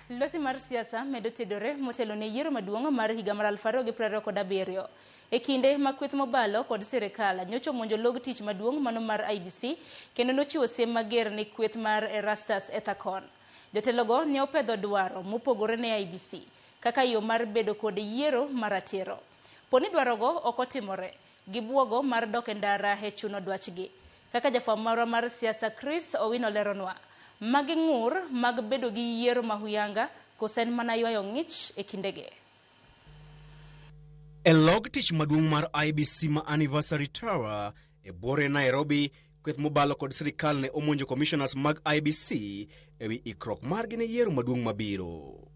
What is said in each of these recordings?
Lwasi mar siasa medo tedore motelo ne yiero maduong' mar higa mar 2027. E kinde ma kweth mobalo kod sirikal nyocha omonjo log tich maduong' mano mar IEBC kendo nochiwo siem mager ne kweth mar Erastus Ethakon. Jotelogo ne opedho dwaro mopogore ne IEBC kaka yo mar bedo kod yiero maratiro. Poni dwarogo ok otimore, gibuogo mar dok e ndara e chuno dwachgi. Kaka jafwamb marwa mar siasa Chris Owino leronwa, magi ng'ur mag bedo gi yiero mahuyanga koso en mana ywayo ng'ich e kindegi. E log tich maduong' mar IEBC ma Anniversary Tower e buore Nairobi, kweth mobalo kod sirikal ne omonjo commissioners mag IEBC ewi ikruok margi ne yiero maduong' mabiro.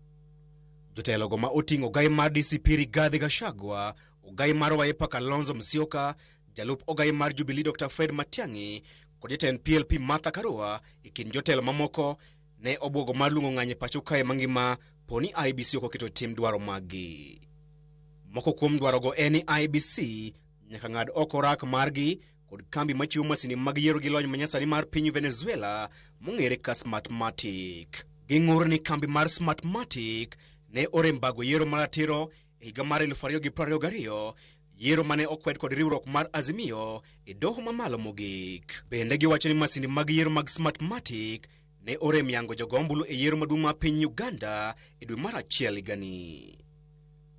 Jotelogo ma oting'o ogai mar DCP Rigathi Gachagua, ogai mar Wiper Kalonzo Musyoka, jalup ogai mar Jubilee Dr. Fred Matiang'i kod jatend PLP Martha Karua e kind jotelo mamoko ne obwogo mar luongo ng'anyo e pacho kae mangima poni IEBC ok oketo tim dwaro maggi. Moko kuom dwarogo en ni IEBC nyaka ng'ad oko rak margi kod kambi machiwo masinde mag yiero gi lony manyasani mar piny Venezuela mong'ere ka Smartmatic. Ging'ur ni kambi mar Smartmatic ne orem bago yiero maratiro e higa mar 2022, yiero mane okwed kod riwruok mar Azimio e doho mamalo mogik. Bende giwacho ni masinde mag yiero mag Smartmatic ne orem yango jogo ombulu e yiero maduong' mar piny Uganda e dwe mar achiel higani.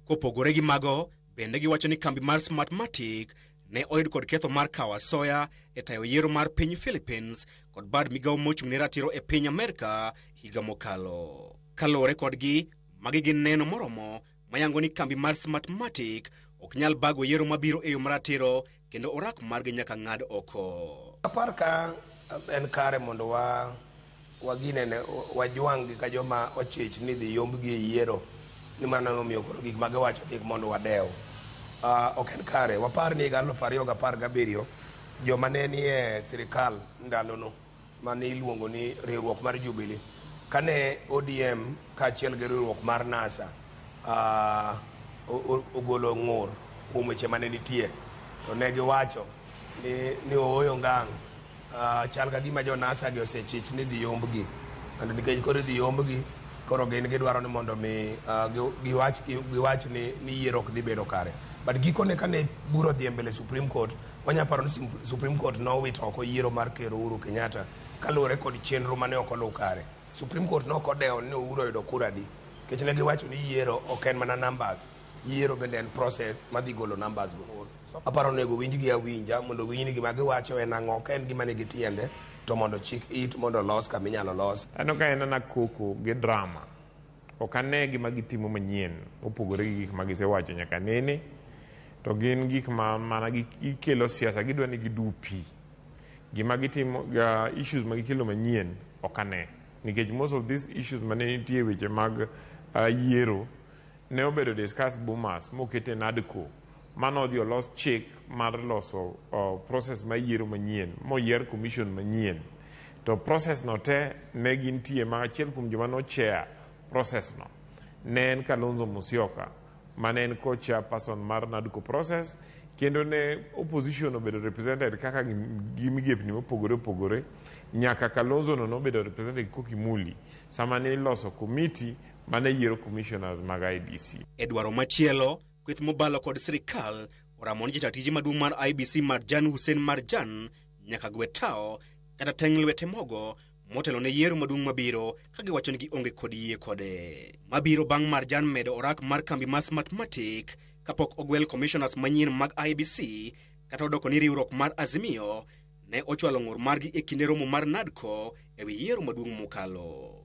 Kopogore gi mago, bende giwacho ni kambi mar Smartmatic ne oyud kod ketho mar kawo asoya e tayo yiero mar piny Philippines kod bad migawo mochung' ne ratiro e piny Amerka higa mokalo. Kaluwore kodgi, magi gin neno moromo mayango ni kambi mar Smartmatic ok nyal bago yiero mabiro e yo maratiro kendo orak margi nyaka ng'ad oko. Apar ka en kare mondo wa waginene wajwang' gi ka joma ochich ni dhi yombgi e yiero ni mano emomiyo koro gik ma giwacho kik mondo wadew. Ok en kare. Wapar ni higa 2017 joma ne nie sirikal ndalono mane iluongo ni riwruok mar Jubilee kane ODM kaachiel gi riwruok mar NASA ogolo ng'ur kuom weche mane nitie to ne giwacho ni ooyo ngang' chal ka gima jo NASA gi osechich ni dhi yombgi and nikech koro idhi yombgi koro gin gidwaro ni mondo mi giwach ni yiero ok dhi bedo kare. But gikone kane bura odhi e mbele Supreme Court, wanya paro ni Supreme Court nowito oko yiero mar Ker Uhuru Kenyatta kaluwore kod chenro mane ok oluw kare. Supreme Court ne ok odewo ni Uhuru oyudo kura adi, nikech ne giwacho ni yiero ok en mana numbers, yiero bende en process madhi golo numbers go. So, aparo onego winjgi awinja mondo winj ni gima giwacho en ang'o, ka en gima nigi tiende to mondo chik it mondo olos kama inyalo los. Aneno ka en ana koko gi drama. Ok ane gima gitimo manyien mopogore gi gik ma gisewacho nyaka nene. To gin gik ma mana gikelo siasa, gidwa ni gidu pi. Gima gitimo, issues ma gikelo manyien ok ane. Nikech most of these issues mane nitie weche mag yiero ne obedo discuss Bomas moket e NADCO mano odhi olos chik mar loso process mar yiero manyien moyier commission manyien. To process no te ne gintie ma achiel kuom joma no chair process no ne en Kalonzo Musyoka mane en co-chairperson mar NADCO process kendo ne opposition obedo represented kaka gi migepni mopogore opogore nyaka Kalonzo no nobedo represented Kokimuli sama ne iloso committee mane yiero commissioners mag IEBC. E dwaro machielo, kweth mobalo kod sirikal oramo ni jata tije maduong' mar IEBC Marjan Hussein Marjan nyaka gwe tao kata teng' lwete mogo motelo ne yiero maduong' mabiro ka giwacho ni gionge kod yie kode. Mabiro bang' Marjan medo orak mar kambi mar Smartmatic kapok ogwel commissioners manyien mag IEBC kata odoko ni riwruok mar Azimio ne ochwalo ng'ur margi e kinde romo mar NADCO ewi yiero maduong' mokalo.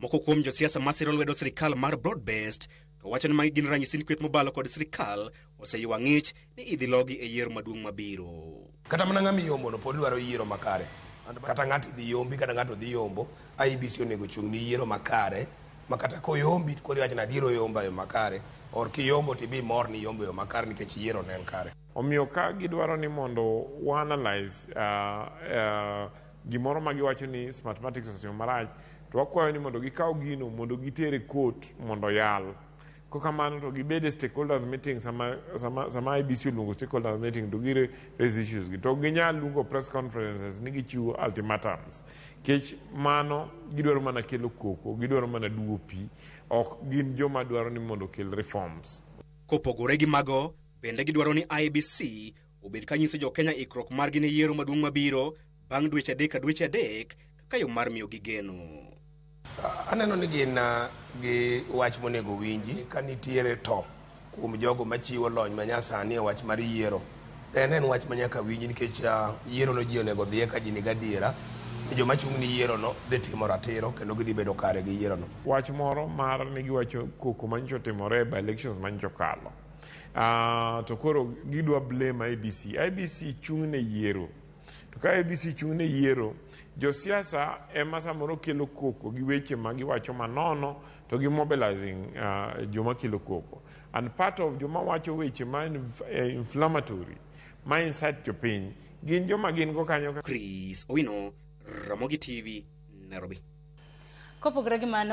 Moko kuom josiasa masiro lwedo sirikal mar broad-based to wacho ni magi gin ranyisi ni kweth mobalo kod sirikal oseywa ng'ich ni idhi logi e yiero maduong' mabiro. Kata mana ng'ama iyombono pod dwaro yiero makare. Kata ng'ato idhi yombi kata ng'ato dhi yombo, IEBC onego ochung' ni yiero makare ma kata koyombi koro iwacho ni adier oyomba e yo makare or kiyombo tibi mor ni iyombo e yo makare nikech yiero ne en kare. Omiyo ka gidwaro ni mondo wa analyze gimoro ma giwacho ni Smartmatic osetimo marach, to wakwayo ni mondo gikaw gino mondo gitere court mondo oyal. Kokamano to gibed e stakeholders meeting sama IEBC oluongo stakeholders meeting to gi raise issues gi. To ginyal luongo press conferences ni gichiwo ultimatums. Kech mano gidwaro mana kelo koko, gidwaro mana duwo pi, ok gin joma dwaro ni mondo okel reforms. Kopogore gi mago, bende gidwaro ni IEBC obed ka nyiso jokenya ikruok margi ne yiero maduong' mabiro bang' dweche 3 ka dweche 3 kaka yo mar miyogi geno. Aneno ni gin gi wach monego winji ka nitiere to kuom jogo machiwo lony manyasani e wach mar yiero. En wach ma nyaka winji nikech yiero no ji onego dhiye ka ji nigi adiera ni joma chung' ni yiero no dhi timo ratiro kendo gidhi bedo kare gi yiero no. Wach moro mar ni giwacho koko manyocha otimore e by elections manyocha okalo. To koro gidwa blame IEBC. IEBC chung' ne yiero. To ka IEBC chung' ne yiero, josiasa ema samoro kelo koko gi weche ma giwacho manono to gi mobilizing joma kelo koko. And part of joma wacho weche ma inflammatory, ma incite jopiny, gin joma gin go kanyo. Chris Owino, Ramogi TV, Nairobi. Kopogore gi mano